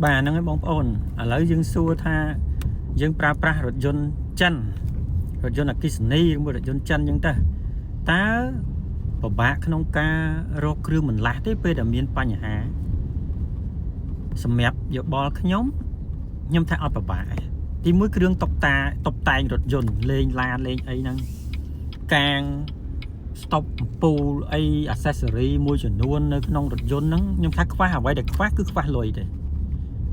បាទហ្នឹងហើយបងប្អូនឥឡូវយើងសួរថាយើងប្រើប្រាស់រថយន្តចិនរថយន្តអគ្គិសនីឬមួយរថយន្តចិនអញ្ចឹងទៅតើពិបាកក្នុងការរកគ្រឿងបន្លាស់ទេពេលដែលមានបញ្ហាសម្រាប់យោបល់ខ្ញុំខ្ញុំថាអត់ពិបាកទេទីមួយគ្រឿងតុបតាតុបតែងរថយន្តលេងឡានលេងអីហ្នឹងកាងស្តុបអំពូលអី accessory មួយចំនួននៅក្នុងរថយន្តហ្នឹងខ្ញុំថាខ្វះអ្វីដែលខ្វះគឺខ្វះលុយទេ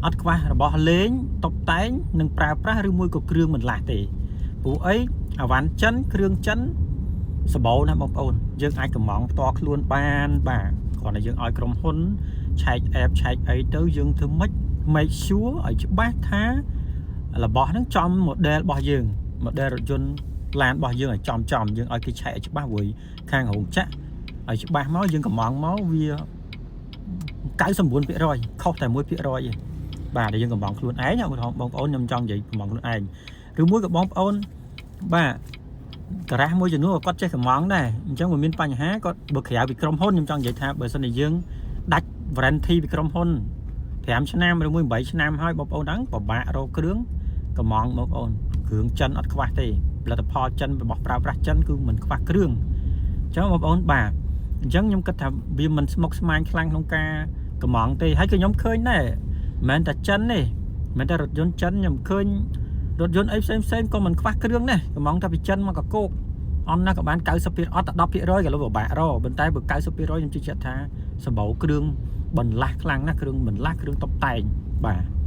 អត់ខ្វះរបស់លេងតុបតែងនិងប្រើប្រាស់ឬមួយក៏គ្រឿងបន្លាស់ទេព្រោះអីអវ៉ាន់ចិនគ្រឿងចិនសម្បូរណាស់បងប្អូនយើងអាចកម្ម៉ង់ផ្ទាល់ខ្លួនបានបាទគ្រាន់តែយើងឲ្យក្រុមហ៊ុនឆែក app ឆែកអីទៅយើងធ្វើម៉េច make sure ឲ្យច្បាស់ថារបស់ហ្នឹងចំ model របស់យើង model រថយន្តឡានរបស់យើងឲ្យចំចំយើងឲ្យគេឆែកឲ្យច្បាស់ព្រោះខាងរោងចក្រឲ្យច្បាស់មកយើងកម្ម៉ង់មកវា99%ខុសតែ1%ទេ បាទដែលយើងកម្ម៉ង់ខ្លួនឯងឧទាហរណ៍បងប្អូនខ្ញុំចង់និយាយកម្ម៉ង់ខ្លួនឯងឬមួយក៏បងប្អូនបាទការ៉ាស់មួយចំនួនក៏គាត់ចេះកម្ម៉ង់ដែរអញ្ចឹងបើមានបញ្ហាគាត់បើក្រៅពីក្រុមហ៊ុនខ្ញុំចង់និយាយថាបើសិនជាយើងដាច់ warranty ពីក្រុមហ៊ុន5ឆ្នាំឬមួយ8ឆ្នាំហើយបងប្អូនហ្នឹងពិបាករកគ្រឿងកម្ម៉ង់បងប្អូនគ្រឿងចិនអត់ខ្វះទេផលិតផលចិនរបស់ប្រើប្រាស់ចិនគឺមិនខ្វះគ្រឿងអញ្ចឹងបងប្អូនបាទអញ្ចឹងខ្ញុំគិតថាវាមិនស្មុគស្មាញខ្លាំងក្នុងការកម្ម៉ង់ទេហើយក៏ខ្ញុំឃើញដែរ មិនមែនតែចិនទេមិនមែនតែរថយន្តចិនខ្ញុំឃើញរថយន្តអីផ្សេងផ្សេងក៏មិនខ្វះគ្រឿងដែរកម្ម៉ង់តែពីចិនមកកកោកអន់ណាស់ក៏បាន90%អត់តែ10%ក៏លើពិបាករកប៉ុន្តែបើ90%ខ្ញុំជឿជាក់ថាសម្បូរគ្រឿងបន្លាស់ខ្លាំងណាស់គ្រឿងបន្លាស់គ្រឿងតុបតែងបាទ។